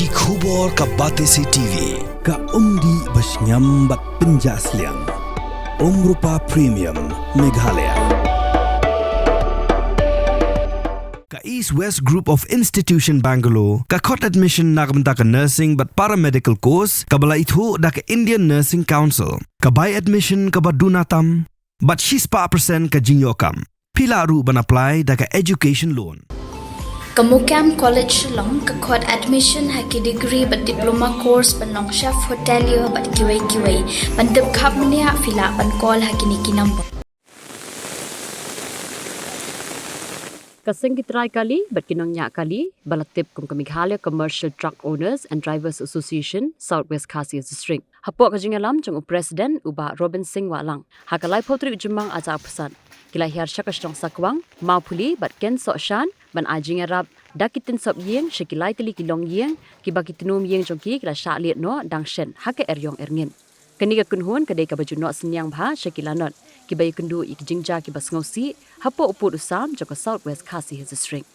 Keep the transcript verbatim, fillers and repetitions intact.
Ki khubor ka Batesi T V, ka umdih ba shngiam bad pynjah sliang. Umrupa Premium, Meghalaya. Ka East West Group of Institution Bangalore, ka khot admission na ka bynta ka nursing bad paramedical course, kaba la ithuh da ka Indian Nursing Council, ka bai admission kaba duna tam, bad shispah percent ka jingïoh kam. Phi lah ruh ban apply da ka education loan. Ka Mukam College Shillong ka khot admission ha ki degree bad diploma course ban long chef hotelier bad kiwei kiwei. Ban tip khapmniah phi lah ban call ha kine ki number. Ka seng ki trai kali bad ki nongñiah kali ba la tip kum ka Meghalaya Commercial Truck Owners and Drivers Association, South West Khasi District, hapoh ka jingïalam jong u President u Bah Robin Singh Wahlang, ha ka laiphew tarik u Jymmang arhajar arphew san, ki la hiar sha ka shnong Sakwang, Mawphuli bad Ken Sohshan ban ai jingïarap da ki tynsop ïing sha ki lai tylli ki longïing kiba ki tnum ïing jong ki ki la shah lieh noh dang shen ha ka eriong erngin. Kane ka kynhun ka dei kaba ju noh synñiang bha sha ki lanot kiba ïakynduh ïa ki jingjia kiba sngewsih hapoh u pud u sam jong ka South West Khasi Hills District.